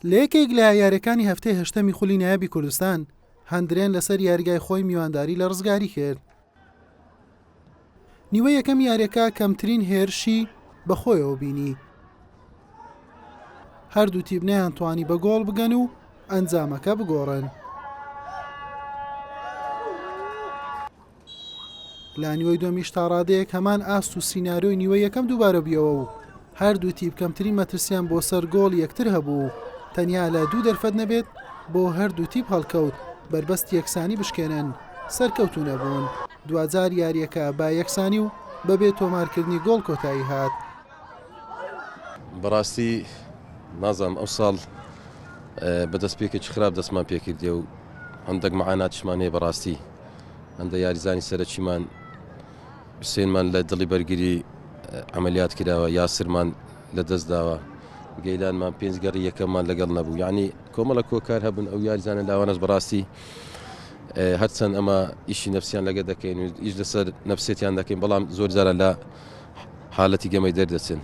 لە یەکێک لە یاریەکانی هەفتەی هەشتەمی خولی نایابی کوردستان، هەندرێن لەسەر یاریگای خۆی میوانداری لە ڕزگاری کرد. نیوەی یەکەم یاریەکە کەمترین هێرشی بەخۆیەوە بینی. هەردوو تیپ نەیانتوانی بە گۆڵ بگەن و ئەنجامەکە بگۆڕن. لە نیوەی دووەمیش تاڕادەیەک هەمان ئاست و سیناریۆی نیوەی یەکەم دووبارە بوویەوە و هەردوو تیپ کەمترین مەترسیان بۆ سەر گۆڵ یەکتر هەبوو و تەنیا لە دوو دەرفەت نەبێت بۆ هەردوو تیپ هەڵکەوت بەربەستی یەکسانی بشکێنن سەرکەوتوو نەبوون دواجار یارییەکە بە یەکسانی و بەبێ تۆمارکردنی گۆڵ کۆتایی هات. بەڕاستی نازانم ئەوساڵ بە دەستپێکێکی خراپ دەستمان پێکردێ و هەندێک معاناتیشمان هەیە بەڕاستی هەندە یاریزانی سەرەکیمان حوسێنمان لە دڵی بەرگری عملیات کراوە یاسرمان لە دەست داوە گەیلانمان پێنج گەڕی یەکەممان لەگەڵ نەبوو یعنی کۆمەڵە کۆکار هەبوون ئەو یاریزانە لاوانەش بەڕاستی هەرچەند ئەمە ئیشی نەفسیان لەگە دەکەین و ئیش لەسەر نەفسێتیان دەکەین بەڵام زۆر جارە لە حالەتی گەمەی دەردەچن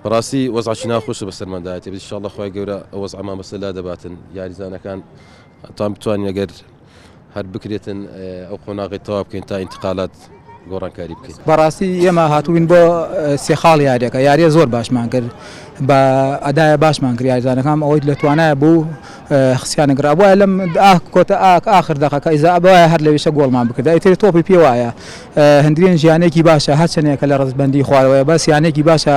بەڕاستی وەزعکی ناخۆشە بەسەرماندایەتی بە ئینشاءاللە خوای گەورە ئەو وەزعەمان بەسەر لا دەباتن یاریزانەکان تان بتوانین ئەگەر هەر بکرێتن ئەو قۆناغی تەواو بکەین تا ئینتقالات گۆڕانکاری بکەین. بەڕاستی ئێمە هاتووین بۆ سێ خاڵ یاریەکە یاریە زۆر باشمان کرد بە ئەدایە باشمان کرد یاریزانەکان ئەوەی لە توانایە بوو خسیانە گرا بوایە لەم کۆتە ئاخر دەقەکە ئیزا بوایە هەر لەویشە گۆڵمان بکرد ئیتر تۆپی پێ وایە هەندرێن ژیانێکی باشە هەرچەنێکە لە ڕزبەندی خوارەوەیە بەس یانێکی باشە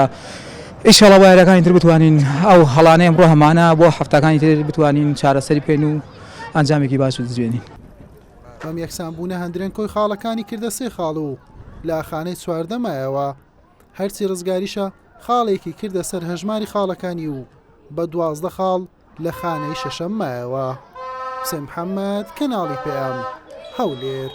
ئیشەڵا بۆ یاریەکانی تر بتوانین ئەو هەڵانەی ئەمڕۆ هەمانە بۆ هەفتەکانی تر بتوانین چارەسەری بکەین و ئەنجامێکی باش بزوێنین. بەم یەکسانبوونە هەندرێن کۆی خاڵەکانی کردە سێ خاڵ و لە خانەی 14 مایەوە، هەرچی ڕزگاریشە خاڵێکی کردە سەر هەژماری خاڵەکانی و بە 12 خاڵ لە خانەی شەشەم مایەوە. حوسێن محەممەد، کەناڵی پەیام، هەولێر.